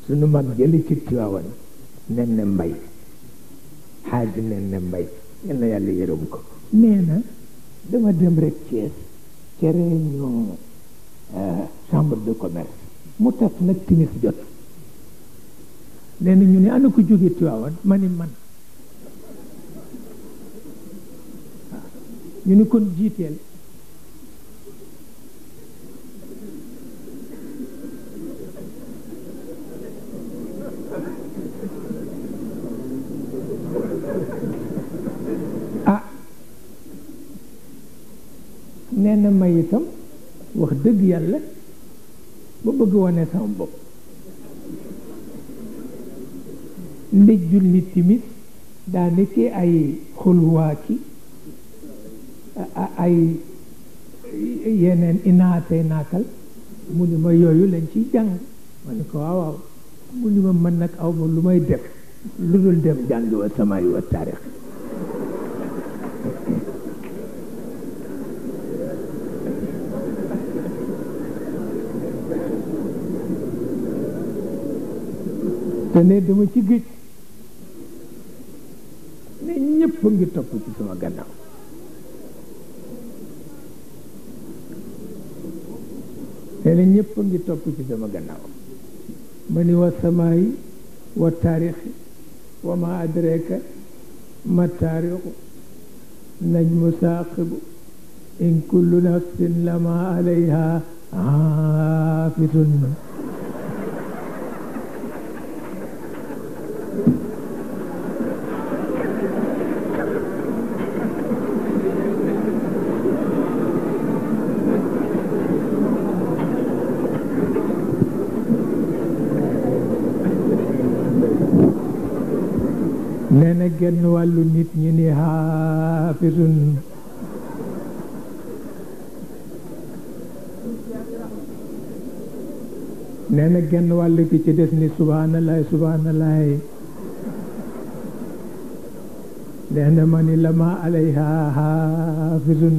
sunu mag jëli ci Tivaouane Nene Mbaye Hadj Nene Mbaye yal na yàlla yërëm ko nee na dama dem rek Thiès ca réunion chambre de commerce mu tas nag timis jot nee na ñu ne ana ko jóge Tivaouane ma ni man ñu ni kon jiiteel nee na may itam wax dëgg yàlla ba bëgg wane sama bopp nde julli timis daanaka ay xulwaaki ay yeneen inaatay naakal mu ni ma yooyu lañ ciy jàng ma ni ko waaw waaw mu ni ma mën nag aw ma lu may def lu dul dem jàng wa samaay wa taarix te ne dama ci géej ne ñëpp a ngi topp ci sama gannaaw ne na ñëpp a ngi topp ci sama gannaaw ma ni wa samaay wa taarixi wa ma adraka ma taarixu najmu saaqibu in kullu nafsin lama alayha haafizun nee na genn wàllu nit ñi ni xaafisun nee na genn wàll ki ci des ni subhanallah subhanallah nee na ma ni lama alayha xaafisun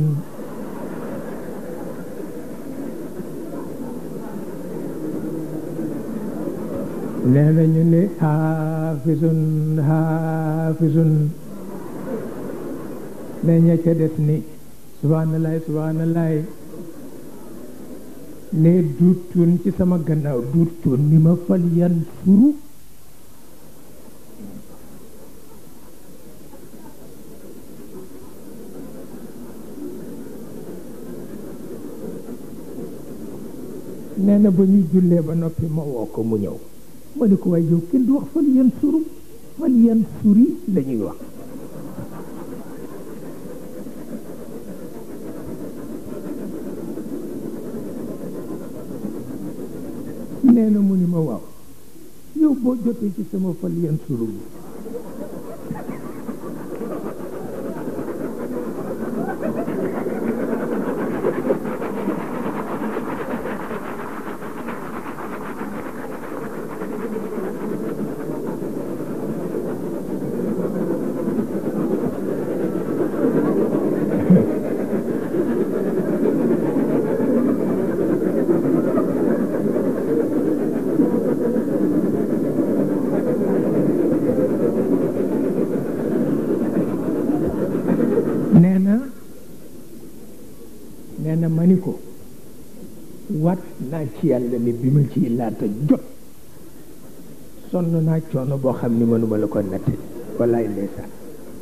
nee na ñu ne xaafisun xaafisun ne ña ca des ni subhanallah subhanallah ne duut cuun ci sama gannaaw duut cuun ni ma fal yan suru nee na ba ñu jullee ba noppi ma woo ko mu ñëw ma ni ko waaye yow kenn du wax fal yan suru fal yan suri la ñuy wax nee na mu ni ma waaw yow boo jotee ci sama fal yan suru bi nee na ma ni ko wat naa ci yàlla ni bi ma ci laata jot sonn naa coono boo xam ni mënuma la ko nett wallaay ndeysaan